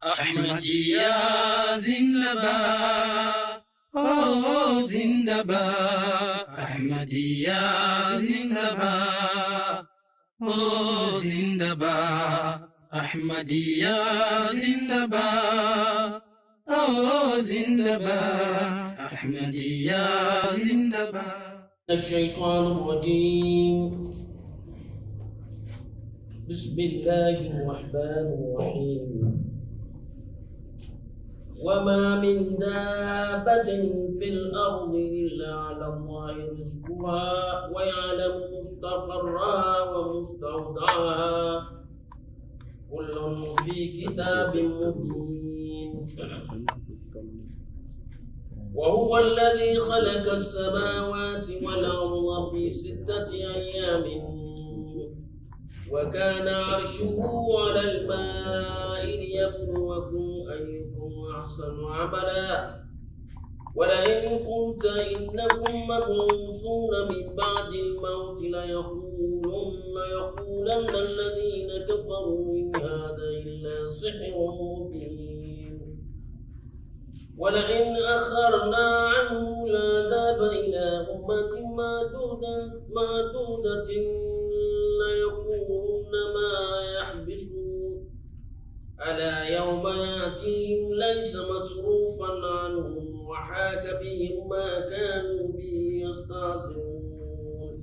Ahmadiyya zindabad, oh zindabad. Ahmadiyya zindabad, oh zindabad. Ahmadiyya zindabad, oh zindabad. Ahmadiyya zindabad. الشيطان الرجيم. بسم الله الرحمن الرحيم. وما من دابة في الأرض إلا على الله رزقها ويعلم مستقرها ومستودعها كل في كتاب مبين. وهو الذي خلق السماوات والأرض في 6 أيام وكان عرشه على الماء ليبلوكم أيكم أحسن عملا. ولئن قلت إنكم مبعوثون من بعد الموت ليقولن الذين كفروا إن هذا إلا سحر مبين. ولئن أخرنا عنهم العذاب إلى أمة معدودة ليقولن ما يحبسه، ألا يوم يأتيهم ليس مصروفا عنهم وحاك بهم ما كانوا به يستهزئون.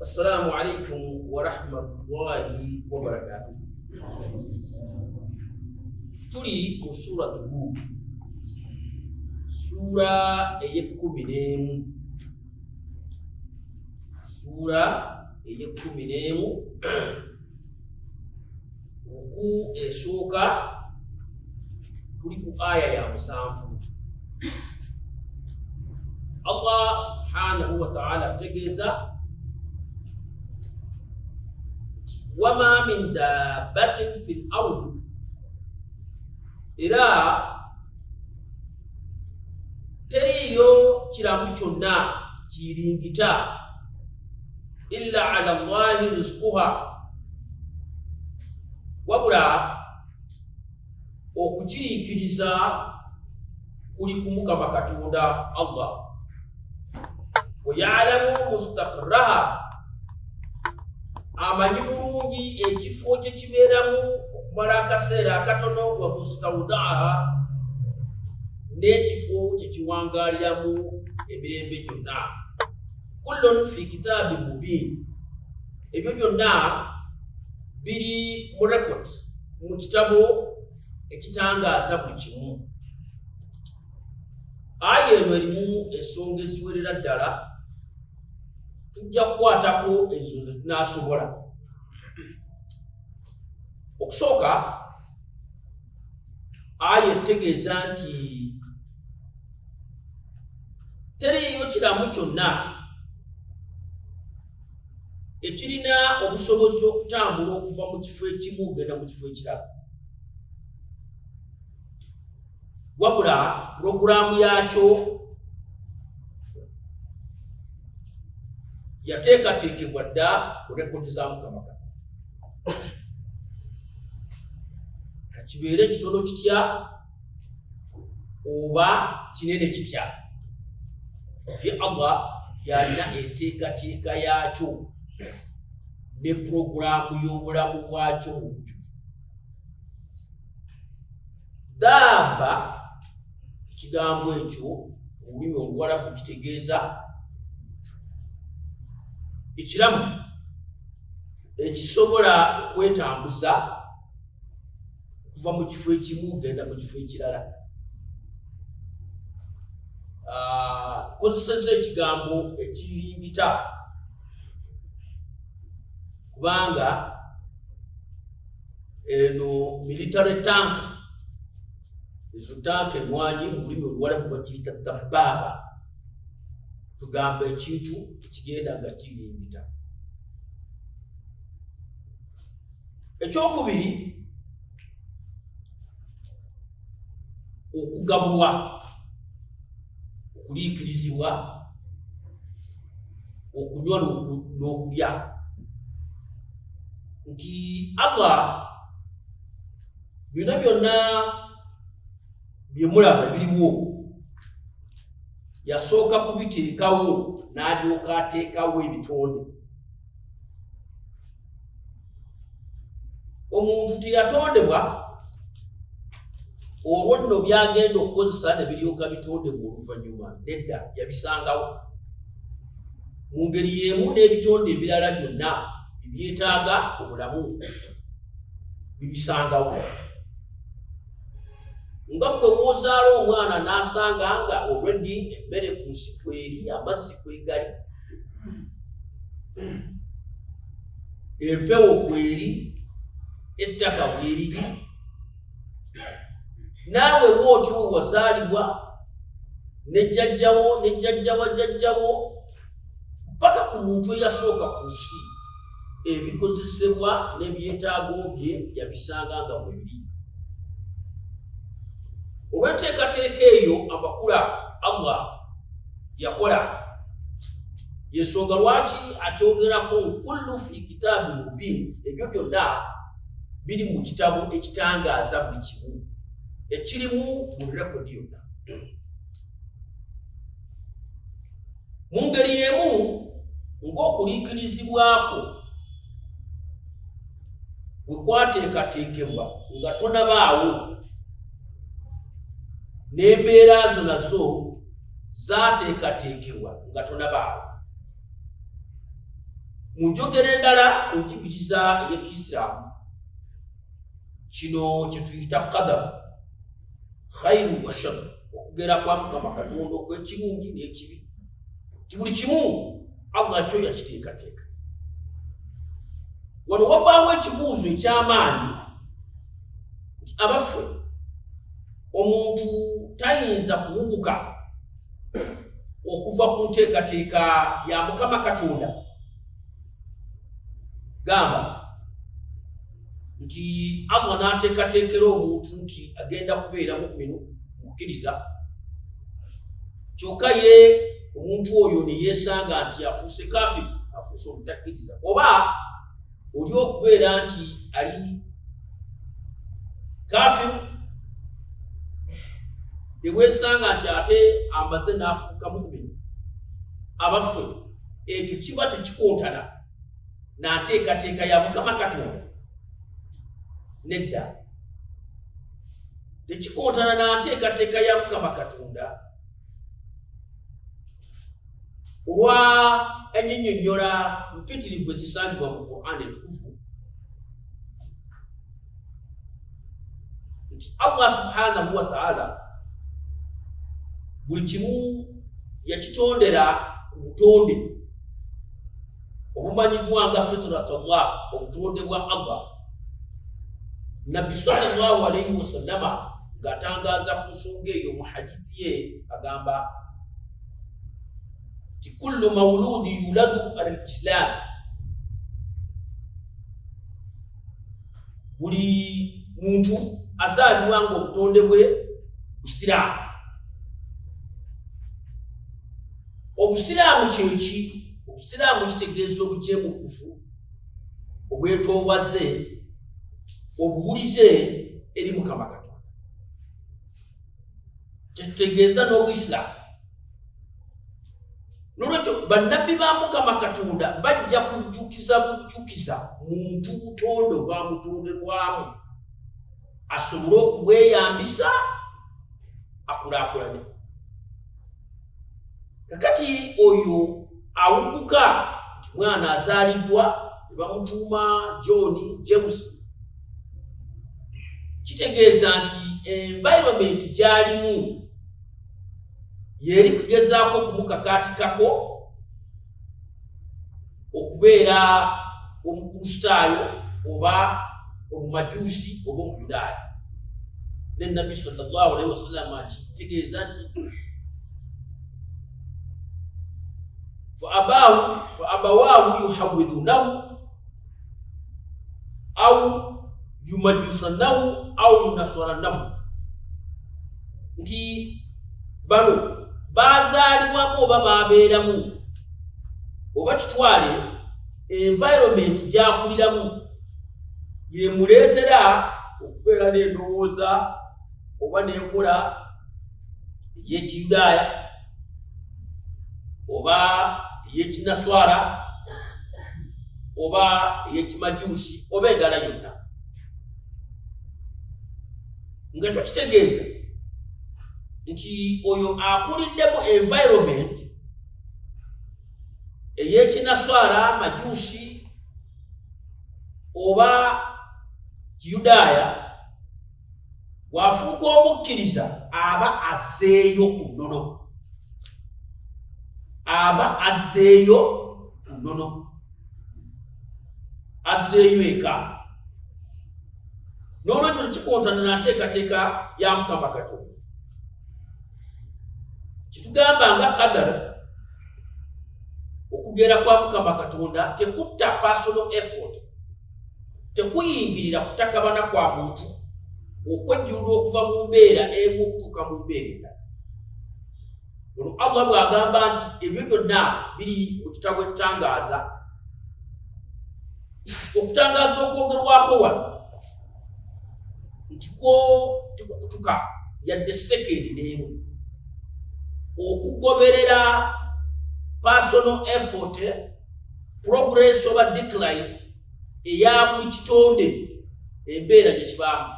السلام عليكم ورحمة الله وبركاته. Tuli mu Suratu Hud, suura ey'e11, suura ey'e11, ruku esooka, tuli ku aya ya 7. Allah subhanahu wa ta'ala ategeeza wama min dabbatin fil ardi, era teriiyo kiramu kyonna kiringita, illa ala Allahi rizquha, wabula okukiriikiriza kuli ku Mukama Katonda Allah. Wa ya'lamu mustaqarraha, amanyi bulungi ekifo kye kibeeramu okumala akaseera akatono, wa mustawdaaha, n'ekifo kye kiwangaaliramu emirembe gyonna. Kullun fi kitaabi mubin, ebyo byonna biri mu record, mu kitabo ekitangaaza buli kimu. Aya eno erimu ensonga eziwerera ddala, tujja kukwatako ezo ze tunaasobola. Okusooka, aya etegeeza nti teriiyo kiramu kyonna ekirina obusobozi okutambula okuva mu kifo ekimu okugenda mu kifo ekirala, wabula pulogulaamu yaakyo yateekateekebwa dda mu rekodi za Mukama Katonda. Kakibeere kitono kitya oba kinene kitya, ye Allah yalina enteekateeka yaakyo ne pulogulaamu y'obulamu bwakyo mu bujjuvu. Daaba, ekigambo ekyo mu lulimi Oluwarabu kitegeeza ekiramu ekisobola okwetambuza okuva mu kifo ekimu okugenda mu kifo ekirala. Kozeseza ekigambo ekiyingita kubanga eno military tank, ezo tanka enwanyi mu lulimi Oluwarabu bagiyita dabbaaba, tugamba ekintu ekigenda nga kiyingita. Ekyokubiri, okugabulwa, okuliikirizibwa, okunywa n'okulya, nti Allah Byonna byonna bye mulaba biriwo yasooka kubiteekawo n'alyoka ateekawo ebitonde. Omuntu teyatondebwa olwo nno byagenda okukozesa ne biryoka bitondebwa oluvannyuma, nedda, yabisangawo. Mu ngeri y'emu n'ebitonde ebirala byonna ebyetaaga obulamu bibisangawo. Nga ggwe bw'ozaala omwana n'asanga nga already emmere ku nsi kweri, amazzi kwegali, empewo kweri, ettaka weeriri, naawe bw'otyo bwe wazaalibwa ne jjajjawo ne jjajja wa jjajjawo mpaka ku muntu eyasooka ku nsi, ebikozesebwa n'ebyetaago bye yabisanga nga bwe biri. Olw'enteekateeka eyo amakula Allah yakola, yensonga lwaki akyogerako kullu fi kitaabi mubin, ebyo byonna biri mu kitabo ekitangaaza buli kimu ekirimu buli rekodi yonna. Mu ngeri y'emu ng'okuliikirizibwako bwe kwateekateekebwa nga tonabaawo, n'embeera zo nazo zaateekateekebwa nga tonabaawo. Mu njogera endala, enjigiriza ey'Ekisiraamu kino kye tuyita qadar khairu wa shar, okugera kwa Mukama Katonda okw'ekirungi n'ekibi, nti buli kimu Allah kyo yakiteekateeka. Wano wavaawo ekibuuzo eky'amaanyi nti abaffe, omuntu tayinza kuwuguka okuva ku nteekateeka ya Mukama Katonda? Gamba nti Allah n'ateekateekera omuntu nti agenda kubeera muminu, mukkiriza, kyokka ye omuntu oyo ne yeesanga nti afuuse kafiru, afuuse omutakkiriza, oba oli okubeera nti ali kafiru ne weesanga nti ate amaze n'afuuka muminu. Abaffe, ekyo kiba tekikontana na nteekateeka ya Mukama Katonda? Nedda, tekikontana na nteekateeka ya Mukama Katonda olwa ennyinnyonnyola mpitirivu ezisangibwa mu Qur'an entukuvu nti Allah subhanahu wa ta'ala buli kimu yakitondera ku butonde obumanyiddwa nga fitrat Allah, obutonde bwa Allah. Nabbi sallallahu alaihi wasallama ng'atangaaza ku nsonga eyo mu hadithi ye agamba nti kullu mauludi yuladu ala lislam, buli muntu azaalibwa nga obutonde bwe busiraamu. Obusiraamu kyeki? Obusiraamu kitegeeza obujeemukufu, obwetoowaze, obuwulize eri Mukama Katonda, kyekitegeeza n'Obuisiraamu. Nolwekyo bannabbi ba Mukama Katonda bajja kujjukiza bujjukiza muntu butonde obwamutondebwamu asobole okubweyambisa akulaakulane. Kakati oyo awuguka nti mwana azaaliddwa ne bamutuuma John James, kitegeeza nti environment gy'alimu yeri kugezaako okumukakaatikako okubeera Omukristaayo oba Omumajuusi oba Omuyudaaya. Ne Nabbi sallallahu alaihi wasallam akitegeeza nti fa abawaahu yuhawidunahu au yumajusanahu au yunaswaranahu, nti bano bazaalibwamu oba babeeramu oba kitwale environment gyakuliramu yemuleetera okubeera Kubeera n'endowooza oba n'enkola ey'Ekiyudaaya oba ey'Ekinaswara oba ey'Ekimajuusi oba endala yonna, nga kyo kitegeeza nti oyo akuliddemu environment ey'Ekinaswara, Majuusi oba Kiyudaaya, bw'afuuka omukkiriza aba azzeeyo ku nnono, aba azzeeyo ku nnono, azzeeyo eka. N'olwekyo tekikontana na nteekateeka ya Mukama Katonda. Kitugamba nga kadara, okugera kwa Mukama Katonda tekutta personal effort, tekuyingirira kutakabana kwa muntu okwejjulula okuva mu mbeera emu okutuuka mu mbeera endala. Olwo Allah bw'agamba nti ebyo byonna biri mu kitabo ekitangaaza, okutangaaza okwogerwako wano nti kwo tekukutuka yadde sekendi n'emu. Okugoberera personal effort, progress oba decline eya buli kitonde, embeera gye kibaamu,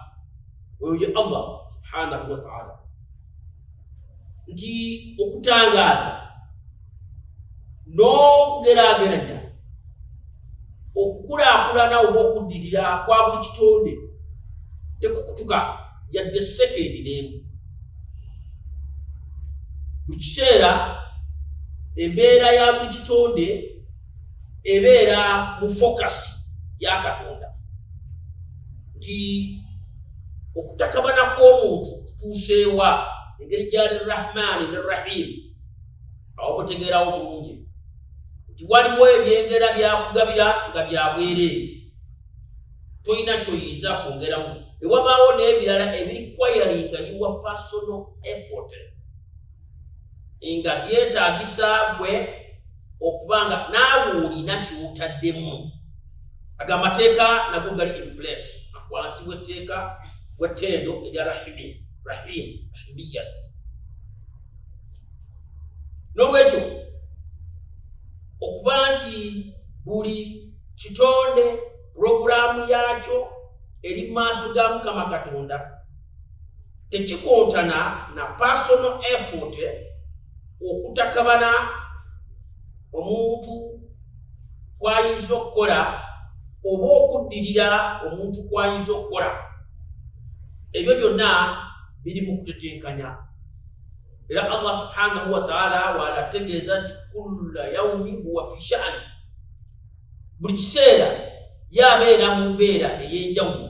oyo ye Allah subhanahu wa taala. Nti okutangaaza n'okugeraageranya okukulaakulana oba okuddirira kwa buli kitonde tekukutuka yadde sekendi n'emu. Buli kiseera embeera ya buli kitonde ebeera mu focus ya Katonda, nti okutakabana kw'omuntu kutuuseewa, engeri gyali Rahmaani ne Rahimu. Awo mutegeerawo bulungi nti waliwo ebyengera byakugabira nga bya bwereere, tolina kyoyinza kwongeramu, ne wabaawo n'ebirala ebirikwayaringa your personal effort, nga byetaagisa gwe okuba nga naawe olina kyotaddemu. Ago amateeka nago gali in place wansi w'etteeka w'ettendo erya rahimi, rahim, rahimiya. N'olwekyo okuba nti buli kitonde pulogulaamu yaakyo eri mu maaso ga Mukama Katonda, tekikontana na personal effort, okutakabana omuntu kwayinza okukola oba okuddirira omuntu kwayinza okukola, ebyo byonna biri mu kutetenkanya. Era Allah subhanahu wa taala walategeeza nti kulla yaumi huwa fi sha'ani, buli kiseera yabeera mu mbeera ey'enjawulo.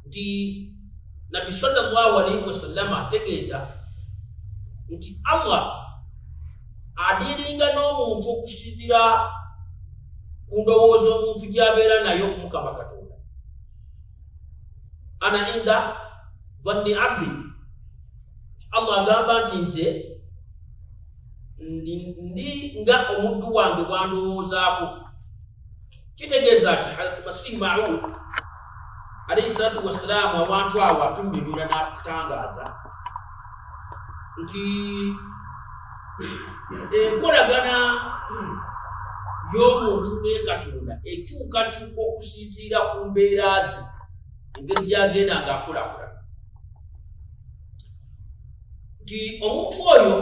Nti Nabbi sallallahu alaihi wasallama ategeeza nti Allah adiiringa n'omuntu okusinziira ku ndowooza omuntu gy'abeera nayo ku Mukama Katonda. Ana inda dhanni abdi, Allah agamba nti nze ndi nga omuddu wange bwandowoozaako. Kitegeeza ki? Hazrat Masihi Maud alaihi salatu wassalaamu awantu awo atunyonyola n'atutangaaza nti enkolagana y'omuntu ne Katonda ekyukakyuka okusinziira ku mbeera ze, engeri gy'agenda ng'akulakulana, nti omuntu oyo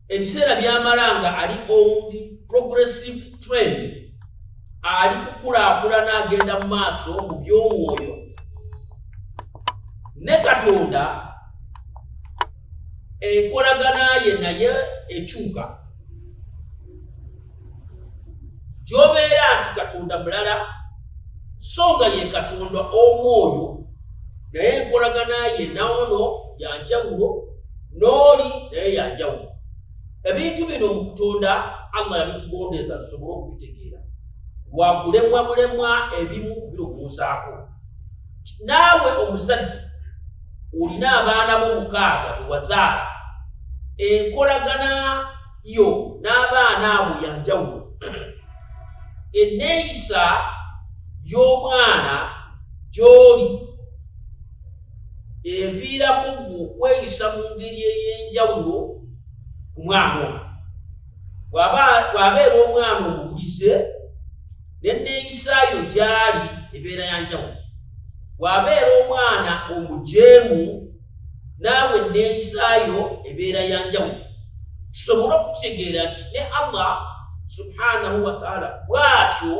ebiseera byamala nga ali on progressive trend, ali kukulaakulana, agenda mu maaso mu by'omwoyo ne Katonda, enkolagana ye naye ekyuka. Gy'obeera nti Katonda mulala so nga ye Katonda omwoyo, naye enkolagana ye naono yanjawulo, n'oli naye yanjawulo. Ebintu bino mu kutonda Allah yabitugondeza tusobole okubitegeera, lwakulemwa bulemwa ebimu kubirowoozaako. Naawe omuzadde olina abaana bo 6 be wazaala, enkolagana yo n'abaana abo yanjawulo. Enneeyisa y'omwana gy'oli eviirako gwe okweyisa mu ngeri ey'enjawulo ku mwana ono. Bw'abeera omwana omuwulize, n'enneeyisaayo gy'ali ebeera ya njawulo. Bw'abeera omwana omujeemu, naawe enneeyisaayo ebeera ya njawulo. Tusobole okukitegeera nti ne Allah subhanahu wataala bw'atyo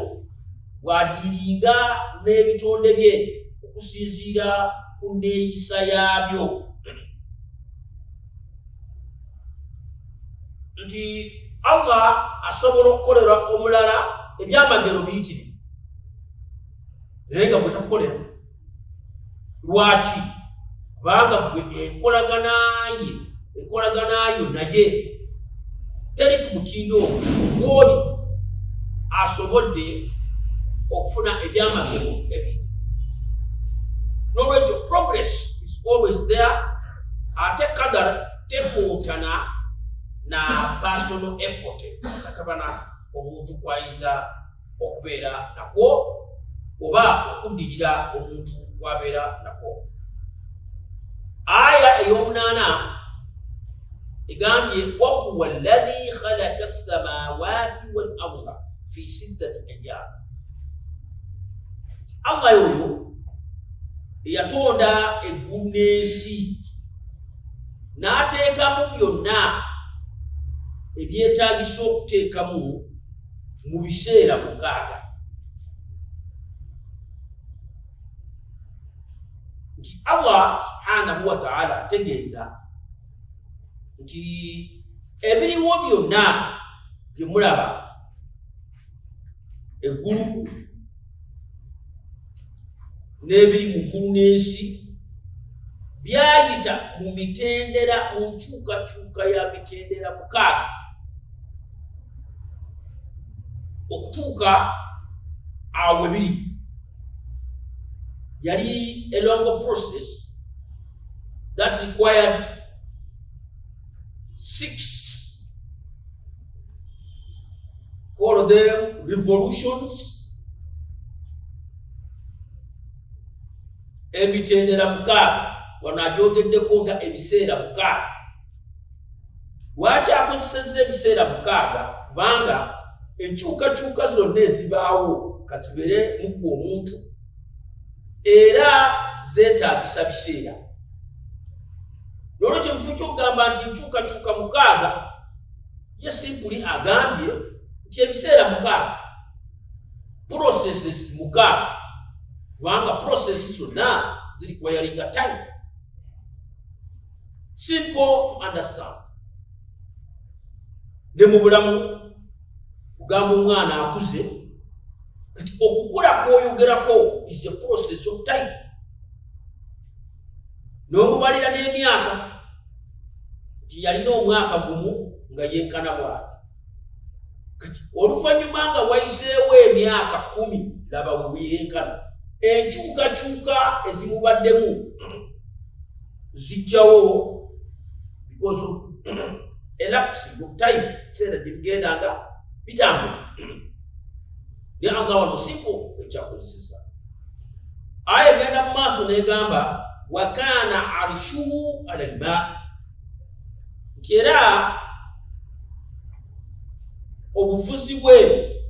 bw'adiiringa n'ebitonde bye okusinziira ku nneeyisa yaabyo, nti Allah asobola okukolera omulala ebyamagero biyitirivu naye nga gwe takukolera. Lwaki? Kubanga gwe enkolaganaye enkolaganayo naye teri ku mutindo ogwo gwoli asobodde okufuna ebyamagero ebiyitirivu. Nolwekyo progress is always there, ate kadar tekontana na personal effort atakabana omuntu kwayinza okubeera nakwo oba okuddirira omuntu kwabeera nakwo. Aya ey'omunaana egambye wahuwa alladhi khalaka ssamawati wal arda fi sittati ayyam, Allah yoyo eyatonda eggulu n'ensi n'ateekamu byonna ebyetaagisa okuteekamu mu biseera 6, nti Allah subhanahu wataala ategeeza nti ebiriwo byonna bye mulaba, eggulu n'ebiri mu ggulu n'ensi, byayita mu mitendera, mu nkyukakyuka ya mitendera 6 okutuuka awo we biri. Yali a long process that required six, call them revolutions, emitendera 6. Wano agyogeddeko nga ebiseera 6. Lwaki akozesezza ebiseera 6? Kubanga enkyukakyuka zonna ezibaawo kazibeere muggwe omuntu era zeetaagisa biseera. Nolwekyo mufo kyokugamba nti nkyukakyuka 6, ye simpuli agambye nti ebiseera 6, processes 6, kubanga process zonna ziri requiringa time. Simple to understand. Ne mu bulamu kugamba omwana akuze, kati okukula kwoyogerako is a process of time, n'omubalira n'emyaka nti yalina omwaka gumu nga yenkana bwati, kati oluvannyuma nga wayiseewo emyaka 10, laba bwe bweyenkana, enkyukakyuka ezimubaddemu zijjawo because of elapsing of time, kiseera gye bigenda nga bitambula. Ne Allah wano simple ekyakozeseza. Aya egenda mu maaso n'egamba wakana arshuhu ala lma, nti era obufuzi bwe,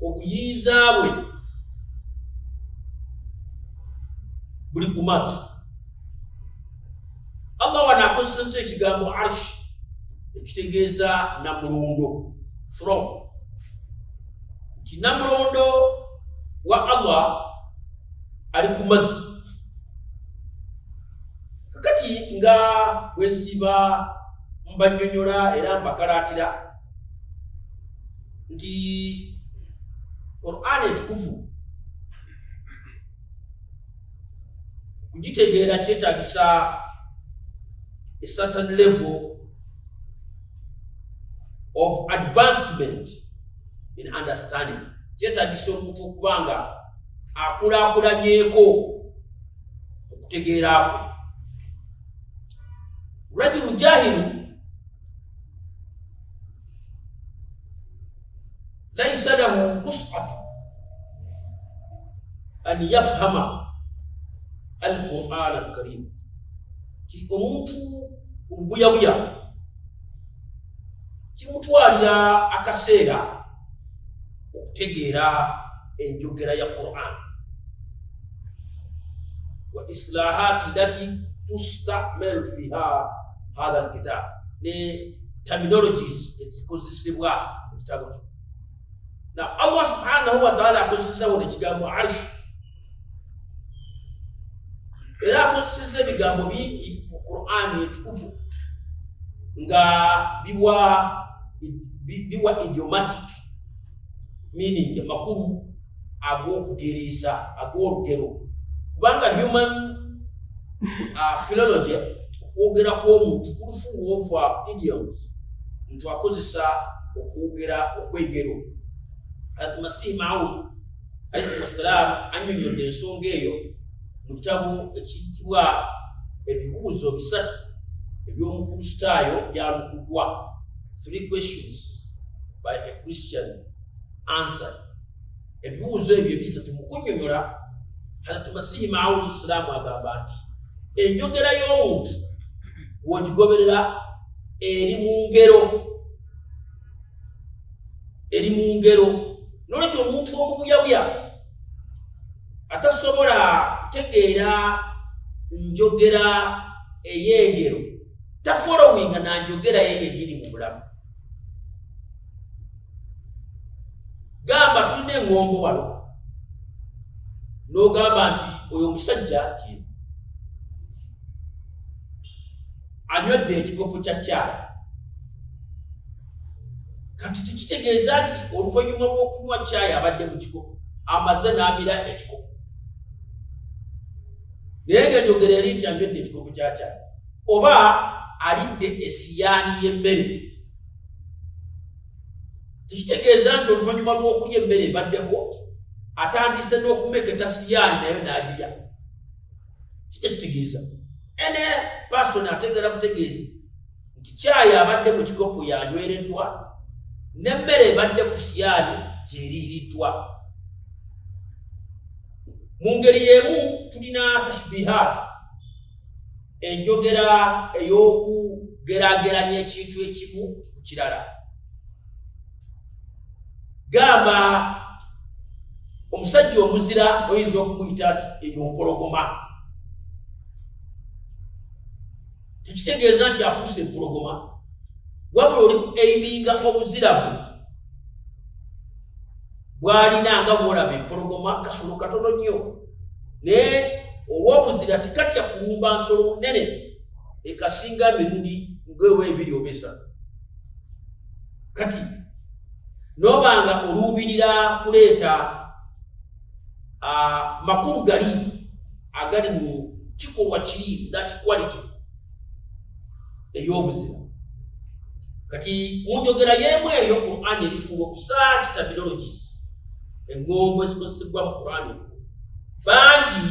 obuyinza bwe buli ku mazzi. Allah wano akozeseza ekigambo arsh ekitegeeza namulondo, throne, nti namulondo wa Allah ali ku mazzi. Kakati nga bwensiiba mbanyonyola era mbakalaatira nti Qur'an entukuvu kugitegeera kyetaagisa a certain level of advancement in understanding, kyetaagisa omuntu okuba nga akulaakulanyeeko okutegeera kwe. Rajulu jahilu laisa lahu wusatu an yafhama Al Quran Al Karim, ti omuntu omubuyabuya kimutwalira akaseera okutegeera enjogera ya Quran wa istilahat lati tustamal fiha hatha alkitab, ne terminologies ezikozesebwa mu kitabo kyo. Na Allah subhanahu wataala akozesezawo nekigambo arsh, era akozeseza ebigambo bingi mu Qurani etukufu nga biwa idiomatic meaning, amakulu ag'okugeriisa, ag'olugero, kubanga human philology, okwogera kw'omuntu kuli full of idioms, nti akozesa okwogera okwengero. Hazrat Masihi Maud alaihi wassalam annyonnyodde ensonga eyo mu kitabo ekiyitibwa Ebibuuzo Bisatu Eby'Omukristaayo Byanukuddwa, Three Questions by a Christian Answered. Ebibuuzo ebyo ebisatu mu kunnyonnyola, Hazrat Masihi Maud Islaamu agamba nti enjogera y'omuntu bw'ogigoberera eri mu ngero, eri mu ngero. Nolwekyo omuntu omubuyabuya atasobola kutegeera njogera ey'engero tafolowinga nanjogera ye yennyini mu bulamu. Gamba tulina eŋŋombo wano, n'ogamba nti oyo omusajja ti anywedde ekikopo kya caayi. Kati tekitegeeza nti oluvannyuma lw'okunywa caayi abadde mu kikopo amaze n'amira ekikopo, naye ng'enjogera eri nti anywedde ekikopo kya caayi oba alidde esiyaani y'emmere. Tekitegeeza nti oluvannyuma lw'okulya emmere ebaddeko atandise n'okumeketa siyaani nayo n'agirya. Si kyekitegeeza. Ene pasitoni ategeera butegeezi nti kyayi abadde mu kikopo yanywereddwa n'emmere ebadde ku siyaani yeriiriddwa. Mu ngeri y'emu tulina tashbihat, enjogera ey'okugerageranya ekintu ekimu ku kirala. Gamba omusajja omuzira oyinza okumuyita nti eyo mpologoma, tekitegeeza nti afuuse empologoma, wabula oli ku aiminga obuzira bwe bwalina, nga bwolaba empologoma kasolo katono nnyo, naye olw'obuzira tekatya kulumba nsolo nene ekasinga emirundi ngaewa ebiri oba esatu. Kati nobanga oluubirira kuleeta makulu gali agali mu kikolwa kiri, that quality ey'obuzira. Kati mu njogera y'emu eyo, Quran erifuuwa of such terminologies, eŋŋombo ezikozesebwa mu Quran entukufu. Bangi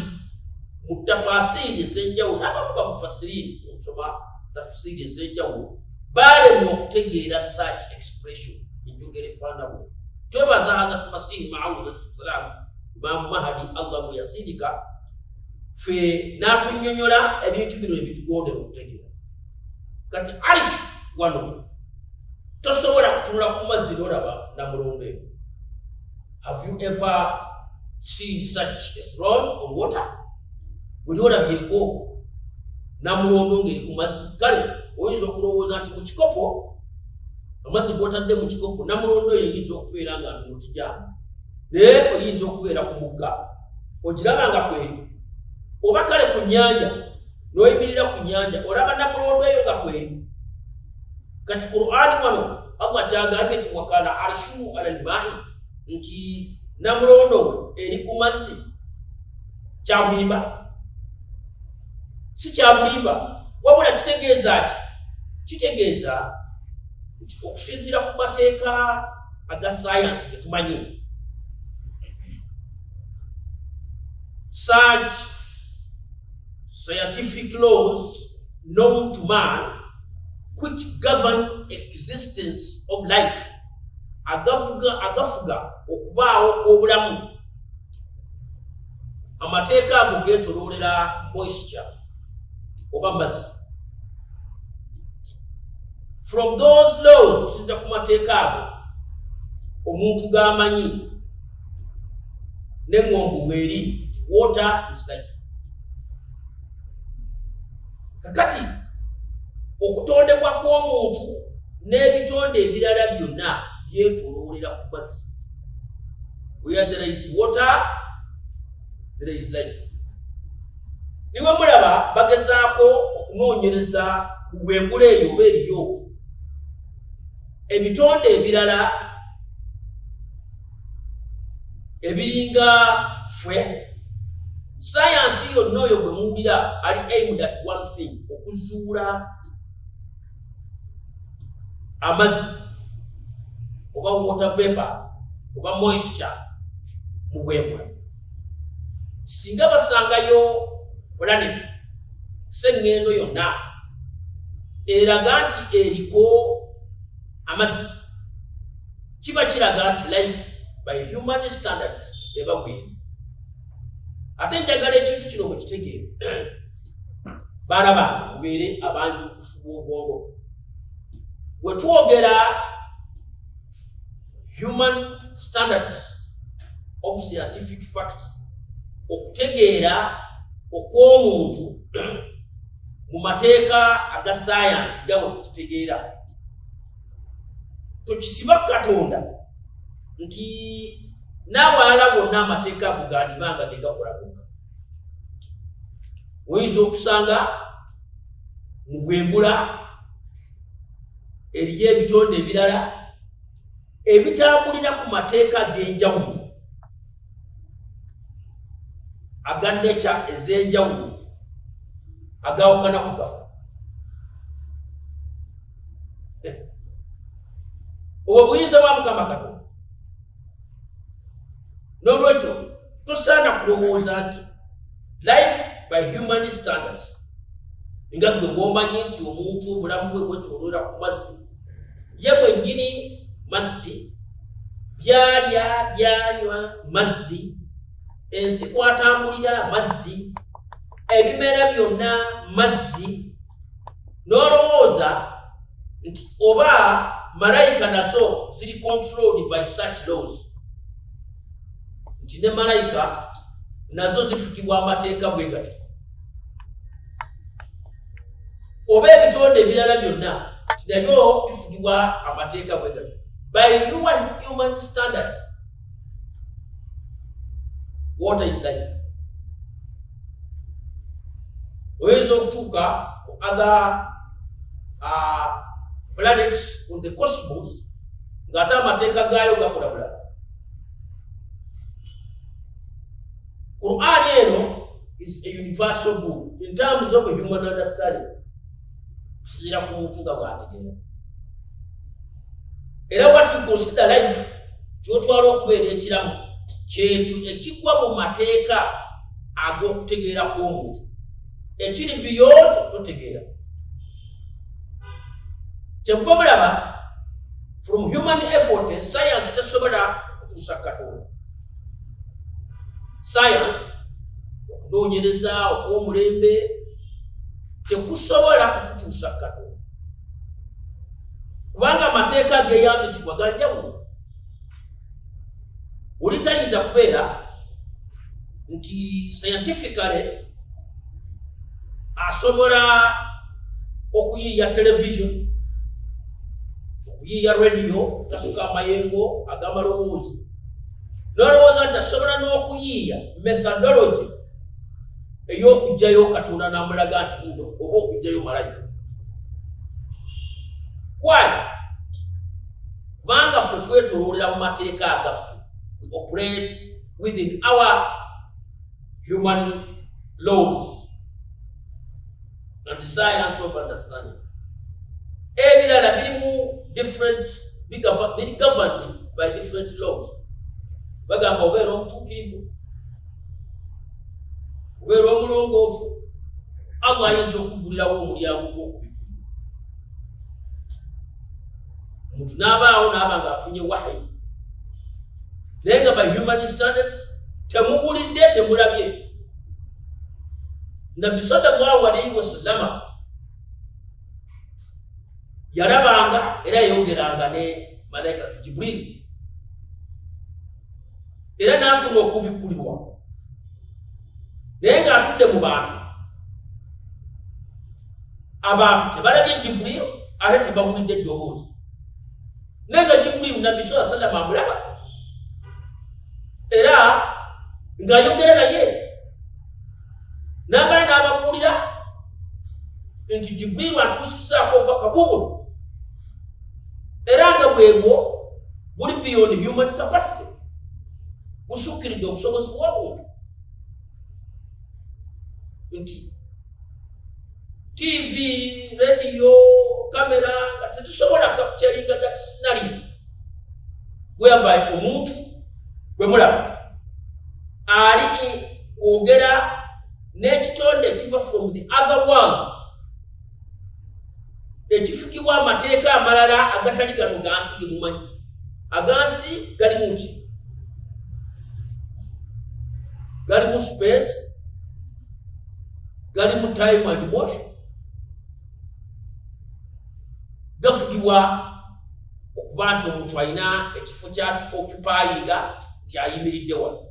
mu tafasiri ez'enjawulo n'abamu bamufasirini okusoma tafasiri ez'enjawulo baalemwa okutegeera such expression, enjogera efaanana bwetyo. Twebaza Hazrat Masihi Maud salaamu, Imamu Mahadi, Allah bwe yasindika ffe n'atunyonyola ebintu bino ebitugondera okutegeera. Kati arish wano tosobola kutunula ku mazzi n'olaba namulondo eyo. Have you ever seen such a throne on water? Buli olabyeko namulondo ng'eri ku mazzi? Kale oyinza okulowooza nti mu kikopo, amazzi gotadde mu kikopo, namulondo eyo eyinza okubeera nga ntono tijaamu, naye oyinza okubeera ku mugga ogiraba nga kweri, oba kale ku nnyanja n'oyimirira ku nnyanja olaba namulondo eyo nga kweri. Kati Qur'ani wano Allah kyagambye nti wakana arshuhu ala lmahi, nti namulondo we eri ku mazzi, kyabulimba? Si kyabulimba, wabula kitegeeza ki? Kitegeeza nti okusinziira ku mateeka aga sayansi getumanyi, such scientific laws known to man which govern existence of life, agafuga okubaawo kw'obulamu. Amateeka ago geetoloolera moisture oba mazzi. From those laws, okusinziira ku mateeka ago omuntu g'amanyi n'eŋŋombo weeri, water is life. Kakati okutondebwa kw'omuntu n'ebitonde ebirala byonna byetoloolera ku mazzi. Where there is water, there is life. Niwe mulaba bagezaako okunoonyereza ku bwengula eyo oba eriyo ebitonde ebirala ebiringa ffe. Sayansi yonna oyo gwe muwulira ali aimed at one thing, okuzuula amazzi oba water vapor oba moisture mu bwengula. Singa basangayo planet seŋŋendo yonna eraga nti eriko amazzi, kiba kiraga nti life by human standards eba bweri. Ate njagala ekintu kino mukitegeere, baana bange, mubeere abanjulukufu bw'obwongo. Bwe twogera human standards of scientific facts, okutegeera okw'omuntu mu mateeka aga sayansi gawe kitegeera, tokisiba Katonda nti n'awalala bonna amateeka ago gandibanga ge gakola gokka. Oyinza okusanga mu bwengula eriyo ebitonde ebirala ebitambulira ku mateeka ag'enjawulo aga nature ez'enjawulo agawukana ku gafu. Obwo buyinza bwa Mukama Katonda. N'olwekyo tosaana kulowooza nti life by human standards, nga gwe bwomanyi nti omuntu obulamu bwe bwetoloera ku mazzi, ye bwennyini mazzi, byalya byanywa mazzi, ensi kwatambulira mazzi, ebimera byonna mazzi, n'olowooza nti oba malayika nazo ziri controlled by such laws, nti ne malayika nazo zifugibwa amateeka bwe gati, oba ebitonde ebirala byonna nti nabyo bifugibwa amateeka bwe gati. By your human standards, water is life. Oyinza okutuuka ku other planets on the cosmos ng'ate amateeka gaayo gakola bulala. Quran eno is a universal book in terms of human understanding, kusinziira ku muntu nga bw'ategeera. Era what you consider life, kyotwala okubeera ekiramu, kyekyo ekigwa mu mateeka ag'okutegeera kw'omuntu. Ekiri beyond totegeera. Kyemuva mulaba from human effort, science tesobola kutuusa Katonda. Science, okunoonyereza okw'omulembe, tekusobola kukutuusa Katonda, kubanga amateeka ageyambisibwa ganjawulo. Oli tayinza kubeera nti scientifically asobola okuyiiya television, okuyiiya radio gasuka amayengo ag'amaloboozi, n'olowooza nti asobola n'okuyiiya methodology ey'okugjayo Katonda n'amulaga nti uno, oba okugjayo malayika. Why? Kubanga ffe twetoloolera mu mateeka agaffe. We operate within our human laws and science of understanding. Ebirala birimu different, biri governed by different laws. Bagamba obeera omutuukirivu, obeera omulongoofu, Allah ayinza okuggulirawo omulyango gw'okubikkulirwa, omuntu n'abaawo n'aba nga afunye wahayi, naye nga by human standards temuwulidde, temulabye. Nabbi sallallahu alaihi wasallama yalabanga era yayogeranga ne malayika Jibril, era n'afuna okubikkulirwa, naye ng'atudde mu bantu, abantu tebalabye Jibril ate tebawulidde eddoboozi, naye nga Jibril Nabbi saa sallama amulaba era ng'ayogera naye, n'amala n'ababuulira nti Jibriiru atuusizaako obubaka bubwo, era nga bwebwo buli beyond human capacity, busukkiridde obusobozi bw'obuntu, nti TV, radio, kamera nga tezisobola capturinga that scenario whereby omuntu gwe mulaba ali kwogera n'ekitonde ekiva from the other world, ekifugibwa amateeka amalala agatali gano gansi gemumanyi. Agansi gali muki? Gali mu space, gali mu time and motion, gafugibwa okuba nti omuntu alina ekifo kyaoccupyinga nti ayimiridde wano,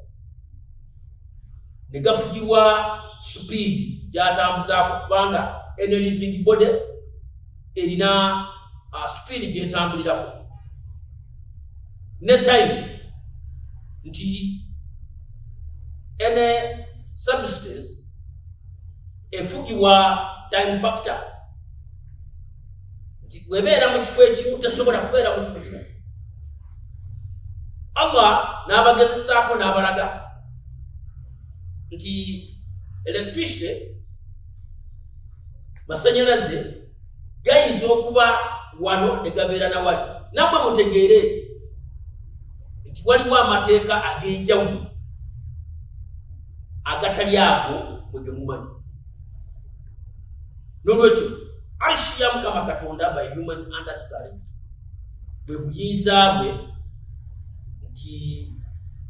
ne gafugibwa supiidi gyatambuzaako, kubanga any living body erina supiidi gyetambulirako, ne time, nti any substance efugibwa time factor, nti bwebeera mu kifo ekimu tesobola kubeera mu kifo kimu. Allah n'abagezesaako n'abalaga nti electricity, masanyalaze gayinza okuba wano ne gabeera nawali. Nammwe mutegeere nti waliwo amateeka ag'enjawulo agatali ago mwe gemumanyi. N'olwekyo arshi ya Mukama Katonda by human understanding bwe buyinza bwe, nti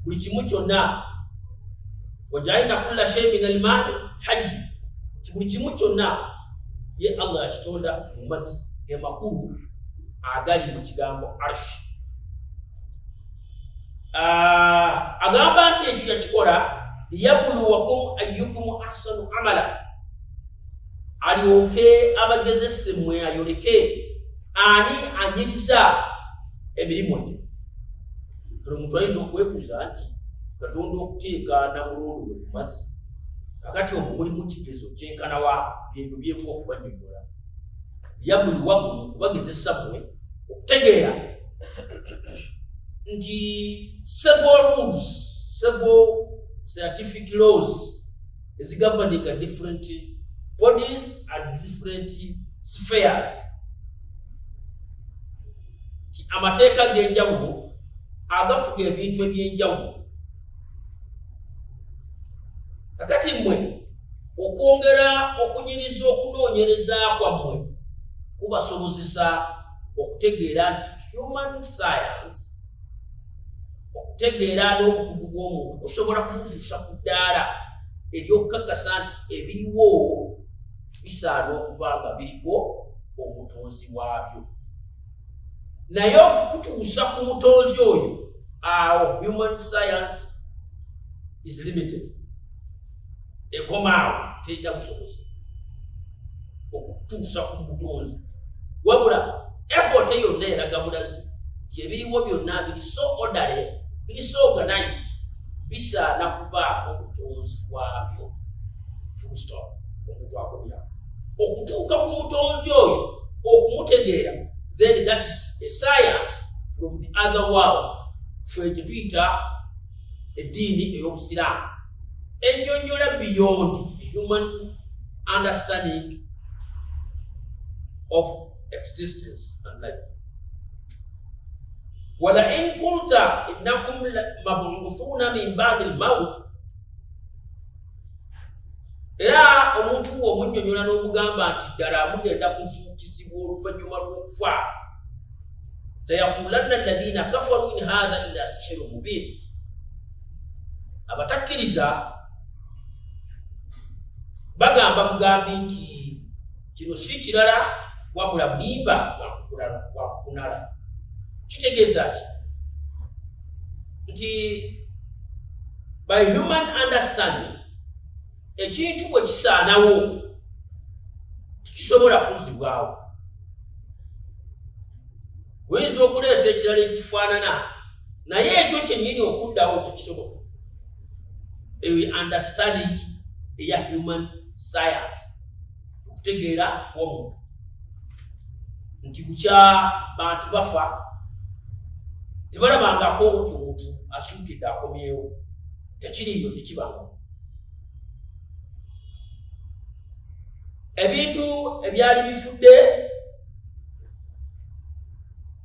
buli kimu kyonna, wajalina kulla shei min almai hayi, nti buli kimu kyonna ye Allah yakitonda mu mazzi, ge makulu agali mu kigambo arshi. Agamba nti ekyo yakikola liyabuluwakum ayyukum ahsanu amala, alyoke abagezese mmwe, ayoleke ani anyiriza emirimu gye. Kano omuntu ayinza okwebuuza nti Katonda okuteeka namulondo we ku mazzi, kakati omwo mulimu kigezo kyenkanawa? Byebyo byenfa okubanyonyola, liyabuluwakum, kubagezesa mmwe okutegeera nti several rules, several scientific laws ezigoverninga different bodies and different spheres, nti amateeka ag'enjawulo agafuga ebintu ebyenjawulo. Kakati mmwe okwongera okunyiriza okunoonyereza kwammwe kubasobozesa okutegeera nti human science, okutegeera n'obukugu bw'omuntu busobola kumutuusa ku ddaala ery'okukakasa nti ebiriwo bisaana okuba nga biriko omutonzi waabyo. Naye okukutuusa ku mutonzi oyo, awo human science is limited, ekomaawo, terina busobozi okutuusa ku mutonzi. Wabula effort yonna eraga bulazi nti ebiriwo byonna biri so orderly, biri so organized, bisaana kubaako mutonzi waabyo, full stop. Omuntu akomyawo okutuuka ku mutonzi oyo okumutegeera, then that is a science from the other world, fe gye tuyita eddiini ey'obusiraamu ennyonnyola beyond the human understanding of existence and life. Walain kulta innakum mabuthuna min badi lmaut, era omuntu we omunnyonnyola n'omugamba nti ddala mugenda kuzuukizibwa oluvannyuma lw'okufa, layaqulanna alladhina kafaru in hatha illa sihiru mubin, abatakkiriza Bagamba bugambi nti kino si kirala wabula bulimba bwakukunala. Kitegeeza ki? Nti by human understanding, ekintu bwe kisaanawo tekisobola kuzzibwawo. Oyinza okuleeta ekirala ekifaanana, naye ekyo kyennyini okuddawo tekisobola. Eyo understanding eya human science, okutegeera kw'omuntu nti bukya bantu bafa tebalabangako nti omuntu asuukidde akomyewo, tekiriiyo, tekibanga. Ebintu ebyali bifudde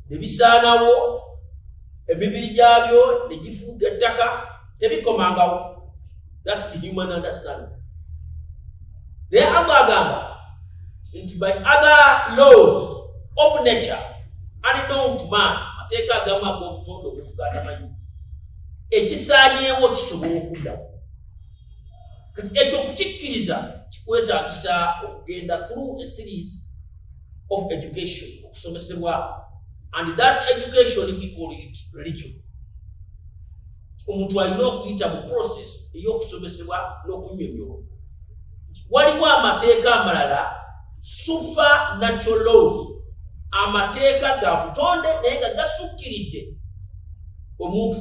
ne bisaanawo, emibiri gyabyo ne gifuuka ettaka, tebikomangawo. That's the human understanding. Naye Allah agamba nti by other laws of nature unknown to man, mateeka agamu ag'obutonde omuntu gatamanyi, ekisaanyeewo kisobola okuddawo. Kati ekyo okukikkiriza kikwetaagisa okugenda through a series of education, okusomesebwa, and that education we call it religion. Omuntu alina okuyita mu process ey'okusomesebwa n'okunnyonnyolwa. Waliwo amateeka amalala, supernatural laws, amateeka ga butonde naye nga gasukkiridde omuntu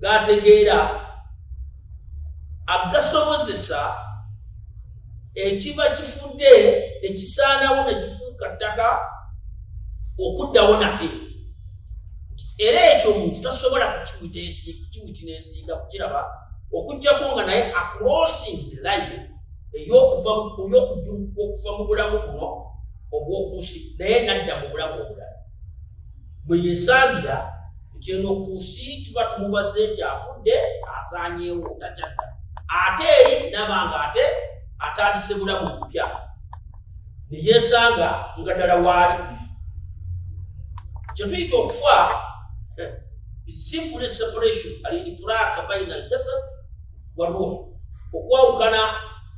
gategeera, agasobozesa ekiba kifudde nekisaanawo nekifuuka ttaka okuddawo nate. Era ekyo omuntu tasobola kukiwitnessinga, kukiraba, okuggyako nga naye acrossing line ey'okujjulukuka okuva mu bulamu buno obw'oku nsi, naye nadda mu bulamu obulala bwe yesangira nti eno ku nsi tuba tumubaze nti afudde, asaanyeewo, takyadda, ate eri naba nga ate atandise bulamu bupya, ne yeesanga nga ddala waali. Kyetuyita okufa simply separation, al-infiraq baina al-jasad wa ruh, okwawukana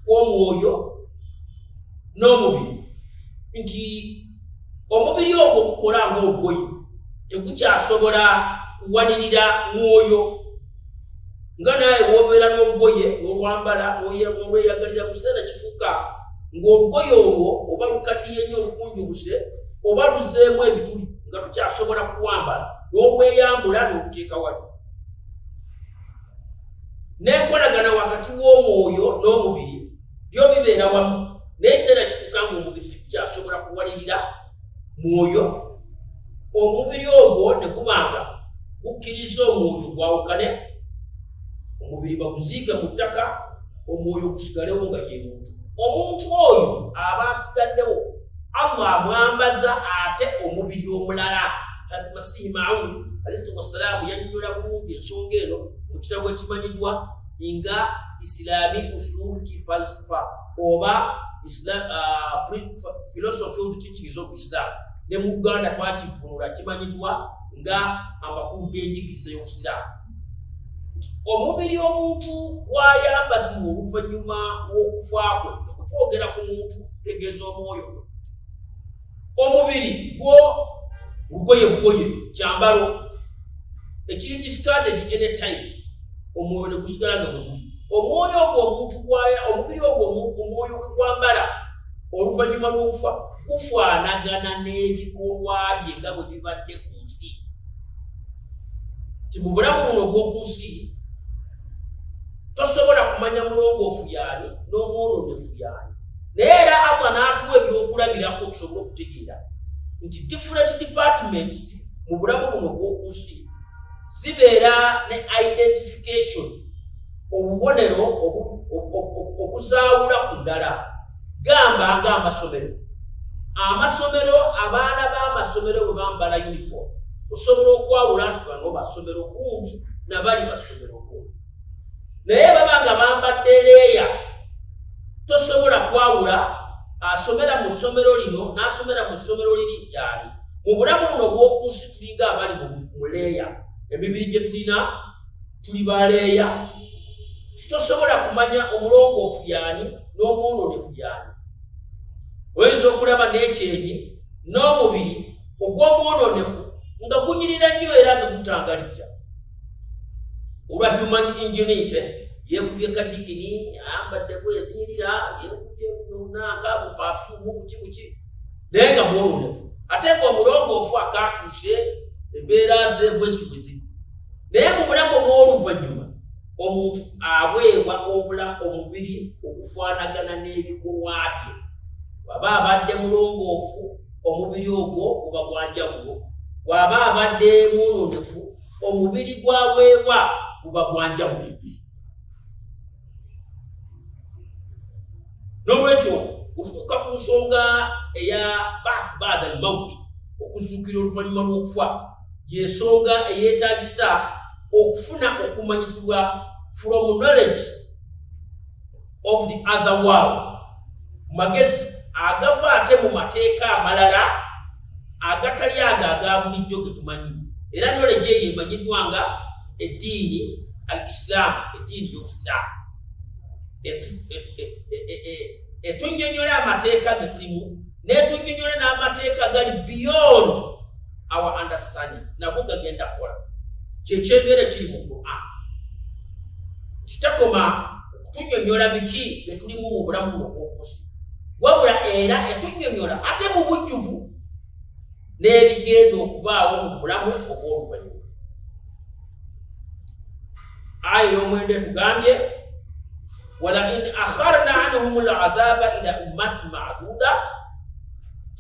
kw'omwoyo n'omubiri, nti omubiri ogwo gukola ng'olugoye, tegukyasobola kuwanirira mwoyo. Nga naawe wobeera n'olugoye n'olwambala n'olweyagalira, mu kiseera kituuka ng'olugoye olwo oba lukaddiye nnyo, olukunjubuse, oba luzeemu ebituli, nga tukyasobola kuwambala, n'olweyambula n'oluteeka wali. N'enkolagana wakati w'omwoyo n'omubiri byo bibeera wamu, naye ekiseera kituuka ng'omubiri tekukyasobola kuwalirira mwoyo. Omubiri ogwo ne gubanga gukkiriza omwoyo gwawukane, omubiri baguziike mu ttaka, omwoyo gusigalewo nga ye muntu. Omuntu oyo aba asigaddewo, Allah amwambaza ate omubiri omulala. Hazrat Masihi Maud alaihi wassalaamu yannyonnyola bulungi ensonga eno mu kitabo ekimanyiddwa nga Islami Usul ki Falsafa oba Philosophy of the Teachings of Islam. Ne mu Luganda twakivunula, kimanyiddwa nga Amakulu g'Enjigiriza y'Obusiraamu. Omubiri omuntu gwayambazibwa oluvannyuma lw'okufa kwe, okutwogera ku muntu tutegeeza omwoyo gwe. Omubiri gwo lugoye bugoye, kyambalo ekiri discarded anytime, omwoyo ne gusigala nga bwe guli. Omwoyo ogwo omuntu gwaya, omubiri ogwo omwoyo gwe gwambala oluvannyuma lw'okufa gufaanagana n'ebikolwa bye nga bwe bibadde ku nsi. Ti mu bulamu buno obw'oku nsi tosobola kumanya mulongoofu yaani n'omwononefu yaani, naye era Allah n'atuwa ebyokulabirako tusobole okutegeera nti different departments mu bulamu buno obw'oku nsi zibeera ne identification, obubonero obuzaawula ku ndala. Gamba ng'amasomero, amasomero, abaana b'amasomero bwe bambala uniform, osobola okwawula nti bano basomero gundi nabali basomero gundi, naye baba nga bambadde leeya, tosobola kwawula asomera mu ssomero lino n'asomera mu ssomero liri gyali. Mu bulamu buno obw'oku nsi tulinga abali mu leeya. Emibiri gye tulina tuli baleeya. Tosobola kumanya omulongoofu yaani n'omwononefu yaani. Oyinza okulaba n'ekyenyi n'omubiri ogw'omwononefu nga gunyirira nnyo era nga gutangalijja olwa human ingenuity. Yeekubye kadikini, ayambadde engoye ezinyirira, yeekubye nanka bupafumu buki buki, naye nga mwononefu. Ate nga omulongoofu akaatuuse embeera ze bwezityo bwe ziri. Naye mu bulamu obw'oluvannyuma omuntu aweebwa omubiri ogufaanagana n'ebikolwa bye. Bw'aba abadde mulongoofu, omubiri ogwo guba gwa njawulo. Bw'aba abadde mwononefu, omubiri gwaweebwa guba gwa njawulo. N'olwekyo otutuuka ku nsonga eya bath baada al maut, okuzuukira oluvannyuma lw'okufa, y'ensonga eyeetaagisa okufuna okumanyisibwa from knowledge of the other world, magezi agava ate mu mateeka amalala agatali ago aga bulijjo ge tumanyi. Era knowledge eyo emanyiddwa nga eddiini al Islam, eddiini y'Obusiraamu etunnyonnyola amateeka ge tulimu, n'etunnyonnyola n'amateeka gali beyond our understanding, nago gagenda kukola. Kyekyengera ekiri mu Quran kitakoma okutunnyonnyola biki bye tulimu mu bulamu buno obw'okunsi, wabula era etunnyonnyola ate mu bujjuvu n'ebigenda okubaawo mu bulamu obw'oluvannyuma. Aya ey'omwenda etugambye, wala in akharna anhum lazaba ila ummati maduda.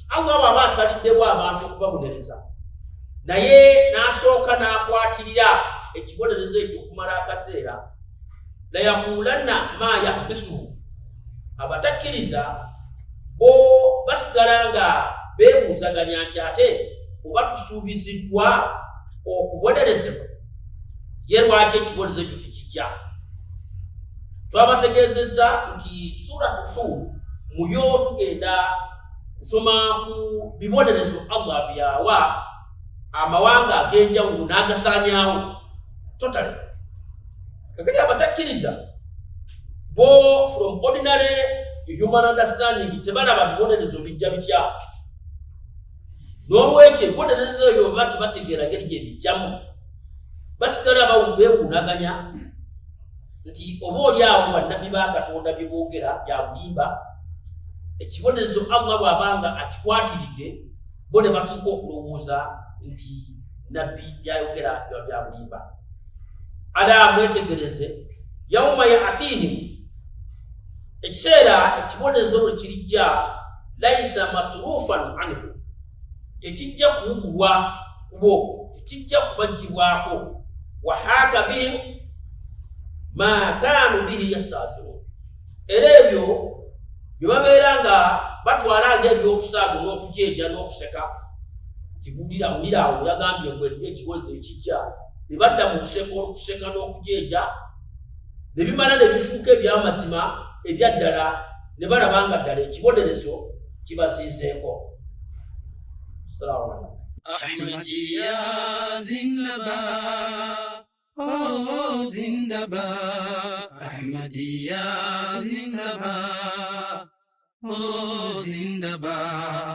Allah bw'aba asaliddewo abantu okubabonereza, naye n'asooka n'akwatirira ekibonerezo ekyo okumala akaseera, layakulanna ma yahbisuhu. Abatakkiriza bo basigala nga beebuuzaganya nti, ate oba tusuubiziddwa okubonerezebwa, ye lwaki ekibonerezo ekyo tekijja? Twabategeezezza nti Suratu Hud muyo tugenda kusoma ku bibonerezo Allah byawa amawanga ag'enjawulo n'agasaanyaawo totally. Kakati abatakkiriza bo from ordinary human understanding tebalaba bibonerezo bijja bitya. N'olwekyo ebibonerezo ebyo baba tebategeera ngeri gye bijjamu, basigala beewuunaganya nti oba oli awo bannabbi ba Katonda bye boogera bya bulimba. Ekibonerezo Allah bw'aba nga akikwatiridde, bo ne batuuka okulowooza nti nabbi byayogera biba bya bulimba. Ala mwetegereze, yauma yatihim, ekiseera ekibonerezo bwe kirijja, laisa masrufan anhu, tekijja kuwugulwa kubo, tekijja kubaggyibwako. Wahaaka bihim ma kaanu bihi yastahziun, era ebyo bye babeera nga batwala nga ebyokusaago n'okujeeja n'okuseka nti wulira wulira awo yagambye mbu eriyo ekibonerezo ekijja, ne badda mu kuseka olukuseka n'okujeeja, ne bimala ne bifuuka ebyamazima ebyaddala, ne balaba nga ddala ekibonerezo kibaziizeeko. Salaamu alaikum. Ahmadiyya Zindabad, oh Zindabad, Ahmadiyya Zindabad, oh Zindabad.